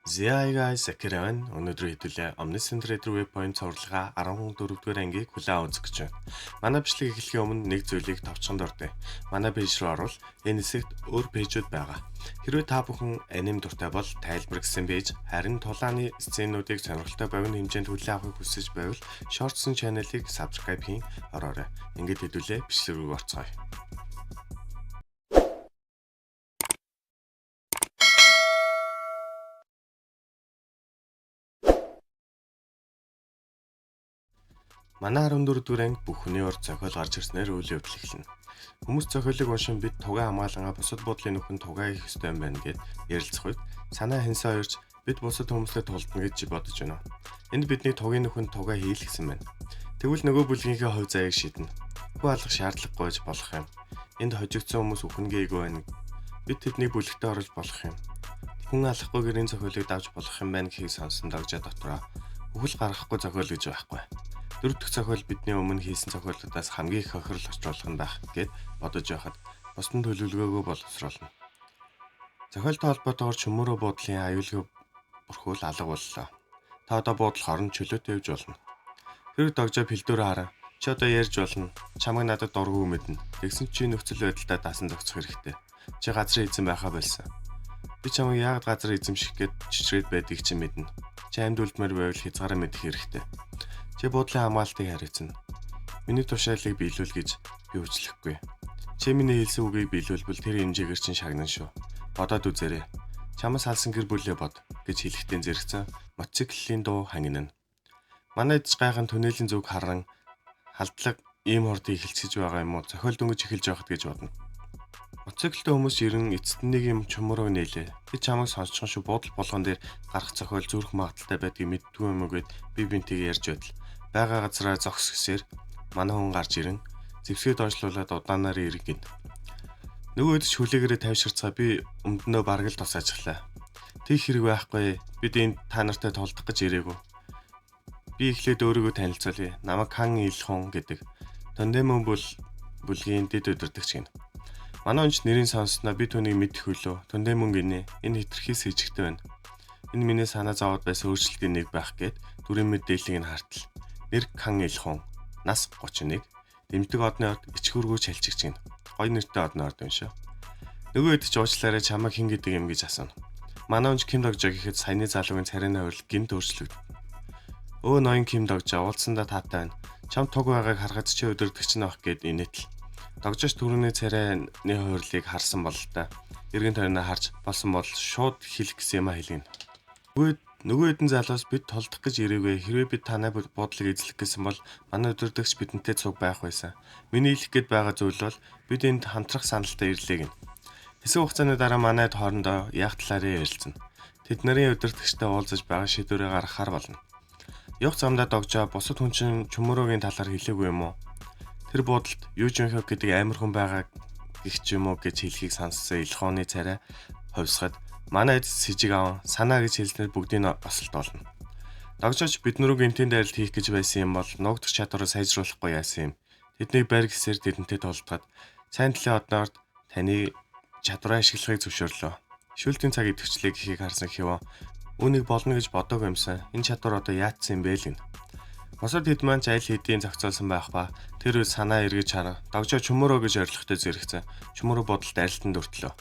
Hi guys, Akira байна. Өнөөдөр хэдүүлээ Omniscient Retro Waypoint цувралгаа 14-р ангийг хүлээн үзэх гэж байна. Манай бичлэг эхлэхийн өмнө нэг зүйлийг товчхон дурдъя. Манай page рүү орвол энэ хэсэгт өөр page үүд байгаа. Хэрвээ та бүхэн аним дуртай бол тайлбар гэсэн page, харин тулааны scene үүдийг сонирхолтой богино хэмжээнд хүлээн авахыг хүсэж байвал Shorts channel-ыг subscribe хийн ороорой. Ингээд хэдүүлээ бичлэг рүү орцгоё. Манай 14 дугаар анги бүх хүний урд зохиол гарч ирснээр үйл явдал эхэлнэ. Хүмүүс зохиолыг уншин бид тугаа хамгаалангаа бусад буудлын нөхөн тугаа хийх ёстой юм байна гэд ярилцах үед санаа хэнсэн хоёрч бид бусад хүмүүстэй тулдна гэж бодож байна. Энд бидний тугийн нөхөнд тугаа хийл гэсэн байна. Тэгвэл нөгөө бүлгийнхээ хувь заяаг шийднэ. Хүү алах шаардлагагүй ч болох юм. Энд хожигдсон хүмүүс үхэн гээгүй байна. Бид тэднийг бүлэгтээ оруулж болох юм. Хүн алахгүйгээр энэ зохиолыг давж болох юм байна гэхийг сонсон догжоо дотроо үхэл гаргахгүй зохиол гэж байхгүй. Дөрөв дэх зохиол бидний өмнө хийсэн зохиолуудаас хамгийн их хохирол учруулах нь байх гэд бодож байхад бусдын төлөвлөгөөгөө боловсруулна. Зохиолтой холбоотойгоор чөмөрөө буудлын аюулгүй бүрхүүл алга боллоо. Та одоо буудал хорон чөлөөтэй явж болно. Тэр догжоо пэлдүүрээ харан чи одоо ярьж болно. Чамайг надад дургүй мэднэ. Тэгсэн чи нөхцөл байдалтай даасан зохицох хэрэгтэй. Чи газрын эзэн байхаа болсон. Би чамайг яагаад газар эзэмших гээд чичрээд байдгийг чи мэднэ. Чи амьд үлдмээр байвал хязгаараа мэдэх хэрэгтэй. Чи буудлын хамгаалтыг хариуцна. Миний тушаалыг биелүүл гэж би хүчлэхгүй. Чи миний хэлсэн үгийг биелүүлбэл тэр хэмжээгээр чинь шагнана шүү. Бодоод үзээрэй. Чамаас алсан гэр бүлээ бод гэж хэлэхдээ зэрэгцэн мотоциклийн дуу хангинана. Манай эдж гайхан түнэлийн зүг харан халдлага ийм хурд эхэлчихэж байгаа юм уу? Зохиол дөнгөж эхэлж байхад гэж бодно. Мотоциклтэй хүмүүс ирэн эцэст нэг юм чумруу нээлээ. Би чамайг сонсчихсон шүү. Буудал болгон дээр гарах зохиол зүрх магадaltaй байдгийг мэддгүй юм уу гэд би бинтийг ярьж байдал. Бага газараа зогс гэсээр манай хүн гарч ирэн зэвсгээ доошлуулад удаанаар иргэн гин. Нөгөө хэд ч хүлээгээрээ тайвширцгаа би өмднөө бараг л тусаажглаа. Тэг хэрэг байхгүй. Бид энд та нартай тулдах гэж ирээгүй. Би эхлээд өөрийгөө танилцуулъя. Намайг Кан Илхун гэдэг. Тондемон бүл бүлгийн дэд удирдагч гинэ. Манай онч нэрийг сонссноо би түүнийг мэдэх үлөө. Тондемон гинэ. Энэ хитрхи сэжигтэй байна. Энэ миний санаа зовоод байсан өөрчлөлтийн нэг байх гээд дүрийн мэдээллийг нь хартал. Нэр Кан Илхун. Нас 31. Дэмждэг одны орд ичгүүргүү чалчигч гинэ. Гоё нэртэй одны орд юм шүү. Нөгөө хэд ч уучлаарай чамайг хэн гэдэг юм гэж асууна. Манай онч Ким Догжо гэхэд саяны залуугийн царайны хувирал гинт өөрчлөгдөв. Өө ноён Ким Догжо уулзсандаа таатай байна. Чам туг байгааг харахад чи өдөрдөгч нь авах гээд инээтэл. Догжооч түрүүний царайны хувирлыг харсан бололтой. Эргэн тойрноо харж болсон бол шууд хэлэх гэсэн юмаа хэлгэнэ. Нөгөө хэдэн залуус бид толдох гэж ирээгүй. Хэрвээ бид танай буудлыг эзлэх гэсэн бол манай өдөрдөгч бидэнтэй цуг байх байсан. Миний хэлэх гээд байгаа зүйл бол бид энд хамтрах саналтай ирлээ гэнэ. Хэсэг хугацааны дараа манайд хоорондоо яах талаараа ярилцана. Тэд нарын удирдагчтай уулзаж байгаа шийдвэрээ гаргахаар болно. Явх замдаа догжоо бусад хүн чинь чөмөрөөгийн талаар хэлээгүй юм уу? Тэр буудалд Ю Жун Хёк гэдэг амар хүн байгаа гэх ч юм уу гэж хэлхийг сонссон Илхооны царай хувьсгад манай эд сэжиг аван санаа гэж хэлснээр бүгдийг нь осолт болно. Догжооч бид нүрүү гинтийн дайралт хийх гэж байсан юм бол нуугдах чадвараа сайжруулахгүй яасан юм. Тэднийг барь гэсээр тэдэнтэй тулдахад сайн төлөө одноорд таны чадвараа ашиглахыг зөвшөөрлөө. Шүүлтийн цаг идэвхжлээ гэхийг харсан Хивон үүнийг болно гэж бодоогүй юмсан. Энэ чадвар одоо яатсан юм бэ л гэнэ. Бусад хэд маань ч аль хэдийн зохицуулсан байх ба тэр үед санаа эргэж харан догжоо чөмөрөө гэж орилохтой зэрэгцэн чөмөрөө бодолд арилтан дөртлөө.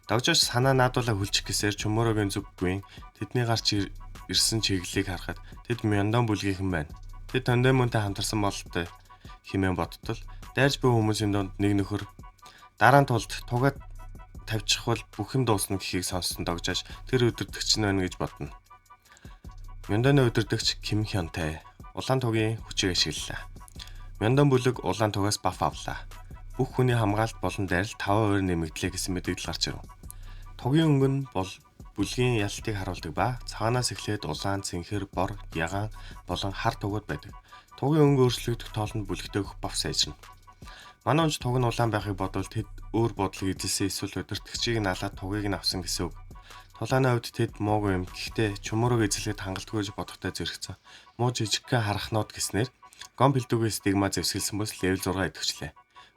Догжооч санаа наадуулаа хүлчих гэсээр чөмөрөөгийн зүггүй тэдний гарч ирсэн чиглэлийг харахад тэд Мёндон бүлгийнхэн байна. Тэд Тондемонтой хамтарсан бололтой хэмээн бодтол дайрч буй хүмүүсийн дунд нэг нөхөр дараа нь тулд тугаад тавьчихвал бүх юм дуусна гэхийг сонссон догжооч тэр өдөртөгч нь байна гэж бодно. Мёндоны өдөрдөгч Ким Хёнтэй улаан тугийн хүчийг ашиглалаа. Мёндон бүлэг улаан тугаас баф авлаа. Бүх хүний хамгаалалт болон дайрал 5% нэмэгдлээ гэсэн мэдээлэл гарч ирэв. Тугийн өнгө нь бол бүлгийн ялалтыг харуулдаг ба цагаанаас эхлээд улаан, цэнхэр, бор, ягаан болон хар тугууд байдаг. Тугийн өнгө өөрчлөгдөх тоолонд бүлэгтэй өгөх баф сайжирна. Манай онч туг нь улаан байхыг бодвол тэд өөр буудлыг эзэлсэн эсвэл удирдагчийг нь алаад тугийг нь авсан гэсэн үг. Тулааны хувьд тэд муугүй юм. Гэхдээ чөмөрөөг эзлэхэд хангалтгүй гэж бодохтой зэрэгцэн. Муу жижигхэн харахнууд гэснээр Гом бэлдүүгийн стигма зэвсгэлсэн бүс level 6 идэвхжлээ.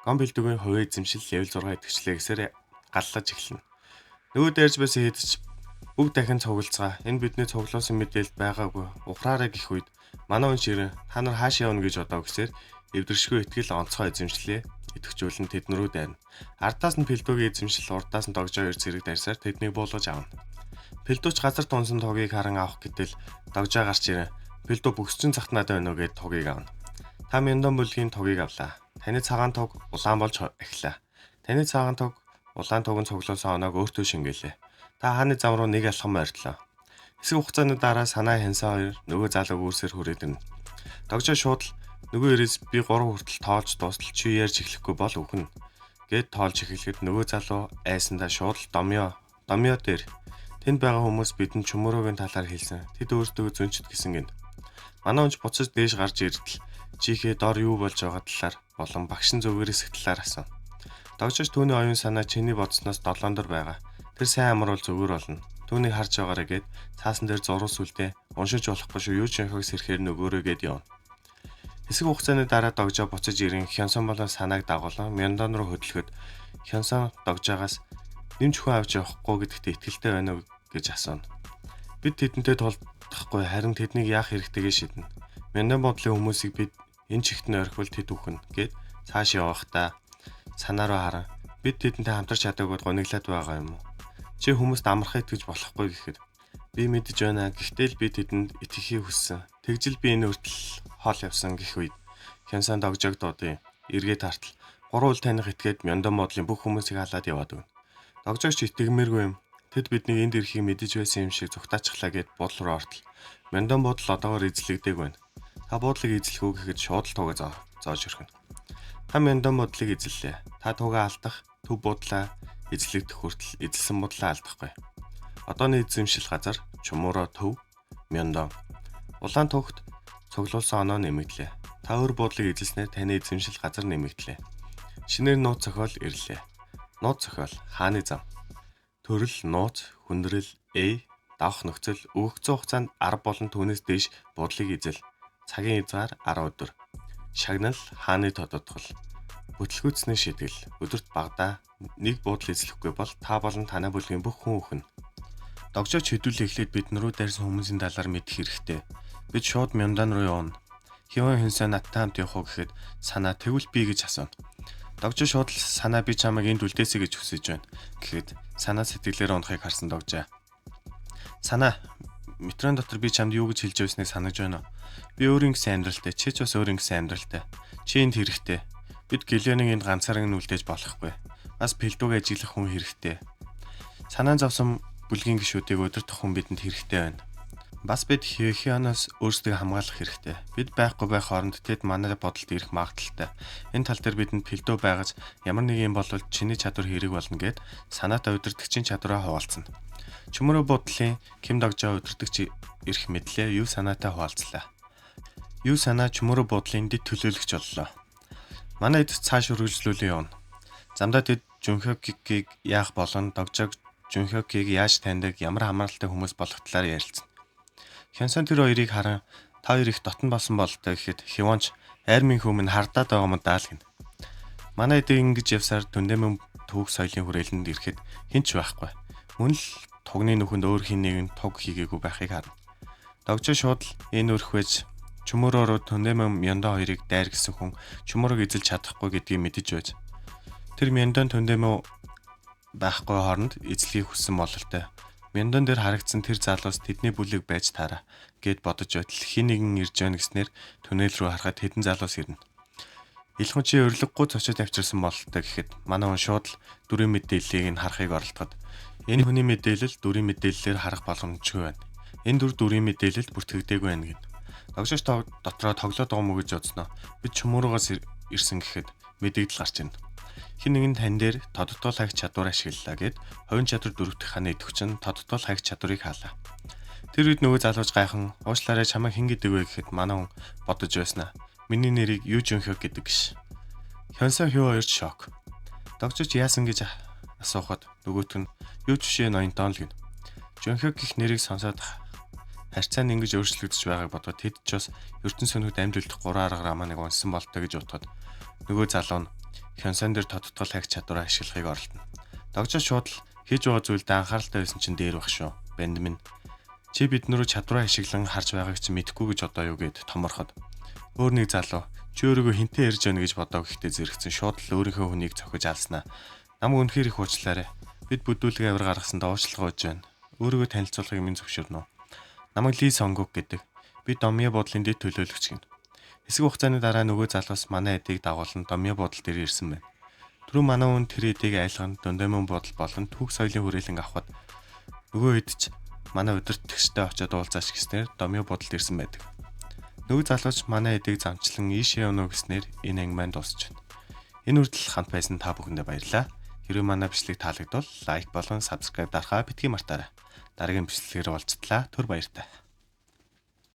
Гом бэлдүүгийн хувийн эзэмшил level 6 идэвхжлээ гэсээр галлаж эхэлнэ. Нөгөө дээрж байсан хэд ч Бүгд дахин цуглацгаа. Энэ бидний цуглуулсан мэдээлэлд байгаагүй. Ухраарай гэх үед манай хүн ширэн та нар хаашаа явна гэж бодоо гэсээр эвдэршгүй итгэл онцгой эзэмшлээ. Идэвхжүүлэн тэдэн рүү дайрна. Ардаас нь Пэлдүүгийн эзэмшил, урдаас нь Догжоо хоёр зэрэг дайрсаар тэднийг буулгаж авна. Пэлдүүч газар тунсан тугийг харан авах гэтэл Догжоо гарч ирэн Пэлдүү бөгсчин захт надад байна уу гэд тугийг авна. Та Мяндон бүлгийн тугийг авлаа. Таны цагаан туг улаан болж ахилаа. Таны цагаан туг улаан туган цуглуулсан оноог өөртөө шингээлээ. Та хааны зам руу нэг алхам ойртлоо. Хэсэг хугацааны дараа санаа хянсан хоёр нөгөө залууг үүсээр хүрээд ирнэ. Догжоо шууд л нөгөө ирээс би 3 хүртэл тоолж дуустал чи ярьж эхлэхгүй бол үхнэ гэд тоолж эхлэхэд нөгөө залуу айсандаа шууд л домьё домьё дээр тэнд байгаа хүмүүс бидэнд чөмөрөөгийн талаар хэлсэн. Тэд өөрсдөө зөнчд гэсэн гин. Манай унж буцаж дээш гарч ирдэл чихээ дор юу болж байгаа талаар болон багш нь зүгээр хэсэг талаар асуув. Догжооч түүний оюун санаа чиний бодсноос долоон дор байгаа. Тэр сайн амруул зүгээр болно. Түүнийг харж байгаарэ гэд цаасан дээр зуруу сүлдээ уншиж болохгүй шүү юу ч яхаг сэрхээр нөгөөрэй гэд явна. Хэсэг хугацааны дараа Догжоо буцаж ирэн Хянсан болон санааг дагуулan Мяндон руу хөдлөхөд Хянсан Догжоогоос нэмж хүн авч явахгүй гэдэгт итгэлтэй байна уу гэж асууна. Бид тэдэнтэй тулдахгүй харин тэднийг яах хэрэгтэйгээ шийднэ. Мяндон бодлын хүмүүсийг бид энэ чигт нь орхивол тэд үхнэ гэд цааш явахдаа санаа руу харан бид тэдэнтэй хамтарч чадаагүйд гониглаад байгаа юм уу? Чи хүмүүст амархан итгэж болохгүй гэхэд би мэдэж байна. Гэхдээ л би тэдэнд итгэхийг хүссэн. Тэгжил би энэ хүртэл хол явсан гэх үед Хянсан Догжоог дуудъя. Эргээд хартал гурван үл таних итгээд Мяндон бодлын бүх хүмүүсийг халаад яваад өгнө. Догжоогч итгэмээргүй юм. Тэд биднийг энд ирэхийг мэдэж байсан юм шиг зүгтаачихлаа гэд буудлын руу ортол. Мяндон буудал одоогоор эзлэгдээг байна. Та буудлыг эзлэх үү гэхэд шууд л тугаа зоож өрхөнө. Та Мяндон буудлыг эзэллээ. Та тугаа алдах, төв буудлаа эзлэгдэх хүртэл эзэлсэн буудлаа алдахгүй. Одооны эзэмшил газар Чумуро төв Мяндон. Улаан тугт цуглуулсан оноо нэмэгдлээ. Та өөр буудлыг эзэлснээр таны эзэмшил газар нэмэгдлээ. Шинээр нууц зохиол ирлээ. Нууц зохиол хааны зам. Төрөл, нууц, хүндрэл, э, давх нөхцөл, өгөгдсөн хугацаанд 10 болон түүнээс дээш буудлыг эзэл. Цагийн хязгаар 10 өдөр. Шагнал хааны тодотгол. Бүтлгүүцний шийтгэл. Өдөрт багадаа нэг буудал эзлэхгүй бол та болон танай бүлгийн бүх хүн үхнэ. Догжооч хэдүүлээ эхлээд бид рүү дайрсан хүмүүсийн талаар мэдэх хэрэгтэй. Бид шууд Мяндон руу явна. Хивэн хинсаа надтай хамт явах уу гэхэд санаа тэгвэл би гэж асууна. Догжоо шууд л санаа би чамайг энд үлдээсэй гэж хүсэж байна гэхэд санаа сэтгэлээр унахыг харсан Догжоо. Санаа метрон дотор би чамд юу гэж хэлж байсныг санаж байна уу? Би өөрийн гэсэн амьдралтай, чи ч бас өөрийн гэсэн амьдралтай. Чи энд хэрэгтэй. Бид Гэлёныг энд ганцаараа нь үлдээж болохгүй. Бас Пэлдүүг ажиглах хүн хэрэгтэй. Санаа зовсон бүлгийн гишүүдийг удирдах хүн бидэнд хэрэгтэй байна. Бас бид Хехионоос өөрсдөө хамгаалах хэрэгтэй. Бид байхгүй байх хооронд тэд манай бодолд ирэх магадлалтай. Энэ тал дээр бидэнд Пэлдүү байгаж ямар нэг юм болвол чиний чадвар хэрэг болно гэд санаатай удирдагчийн чадвараа хуваалцана. Чөмөрөө бодлын Ким Догжоо удирдагч ирэх мэдлээ юу санаатай хуваалцлаа. Юу санаа чөмөрөө бодлын дэд төлөөлөгч боллоо. Манай эд цааш үргэлжлүүлэн явна. Замдаа тэд Жүнхёкийг яах болон Догжоог Жүнхёкийг яаж таньдаг, ямар хамааралтай хүмүүс болох талаар ярилцсан. Хянсан тэр хоёрыг харан та хоёр их дотн болсон бололтой гэхэд Хивонч армийн хүмүүн хардаад байгаа юм даа л гин. Манай эд ингэж явсаар түндэмэн түүх соёлын хүрээлэнд ирэхэд хэн ч байхгүй. Мөн л тугны нүхэнд өөр хин нэгэн туг хийгээгүй байхыг харна. Догжоо шууд л энэ өрх байж чөмөрөөрөө түндэмэн Мяндон хоёрыг дайр гэсэн хүн чөмөрөг эзэлж чадахгүй гэдгийг мэдэж байж. Тэр Мяндон түндэмэн байхгүй хооронд эзлэхийг хүссэн бололтой. Мяндон дээр харагдсан тэр залуус тэдний бүлэг байж таараа гэд бодож байтал хин нэгэн ирж байна гэснээр түнэл рүү харахад хэдэн залуус ирнэ. Илхэн чи урилгагүй цочоод авчирсан бололтой гэхэд манай хүн шууд л дүрийн мэдээллийг нь харахыг оролдоход энэ хүний мэдээлэл дүрийн мэдээллээр харах боломжгүй байна. Энэ дүр дүрийн мэдээлэлд бүртгэгдээгүй байна гэд. Догжооч дотроо тоглоод байгаа мó гэж бодсноо. Бид чөмөрөөгөөс ирсэн гэхэд мэдэгдэл гарч ирнэ. Хин нэгэн тань дээр тодтол хайх чадвар ашиглалаа гэд хувийн чадвар дөрөвдөх ханы идэвхч нь тодтол хайх чадварыг хаалаа. Тэр үед нөгөө залууч гайхан уучлаарай чамайг хэн гэдэг вэ гэхэд манай хүн бодож байснаа. Миний нэрийг Ю Жүнхё гэдэг гиш. Хёнсоо Хё хоёрч шок. Догжооч яасан гэж асуухад нөгөөт нь юу ч бишээ ноёнтон л гин. Жүнхё гих нэрийг сонсоод харьцаа нь ингэж өөрчлөгдөж байгааг бодоход тэд ч бас ертөнц сөнөхөд амьд үлдэх гурван арга раманыг унсан болтой гэж бодоход нөгөө залуу нь Хёнсон дээр тодтол хайх чадвараа ашиглахыг оролдоно. Догжоо шууд л хийж байгаа зүйлдээ анхааралтай байсан чинь дээр байх шүү. Банд минь чи бид наруу чадвараа ашиглан харж байгааг чи мэдэхгүй гэж одоо юу гэд томорход. Өөр нэг залуу чи өөрийгөө хинтээ ярьж байна гэж бодоо гэхдээ зэрэгцэн шууд л өөрийнхөө хүнийг цохиж алснаа. Намайг үнэхээр их уучлаарай. Бид бүдүүлэг авир гаргасан доошлого гэж байна. Өөрийгөө танилцуулахыг минь зөвшөөрнө үү? Намайг Ли Сонгук гэдэг. Би Домьё буудлын дэд төлөөлөгч гэнэ. Хэсэг хугацааны дараа нөгөө залуус манай эдийг дагуулan Домьё буудал дээр ирсэн байна. Түрүү манай хүн тэр эдийг айлган Дондомон буудал болон түүх соёлын хүрээлэн авахад нөгөө хэд ч манай удирдагчтай очиод уулзаач гэснээр Домьё буудалд ирсэн байдаг. Нөгөө залууч манай эдийг замчлан ийшээ явна уу гэснээр энэ анги маань дуусч байна. Энэ хүртэл хамт байсан та бүхэндээ баярлалаа. Хэрвээ манай бичлэг таалагдвал like болон subscribe дарахаа битгий мартаарай. Дараагийн бичлэгээр уулзтлаа. Түр баяртай.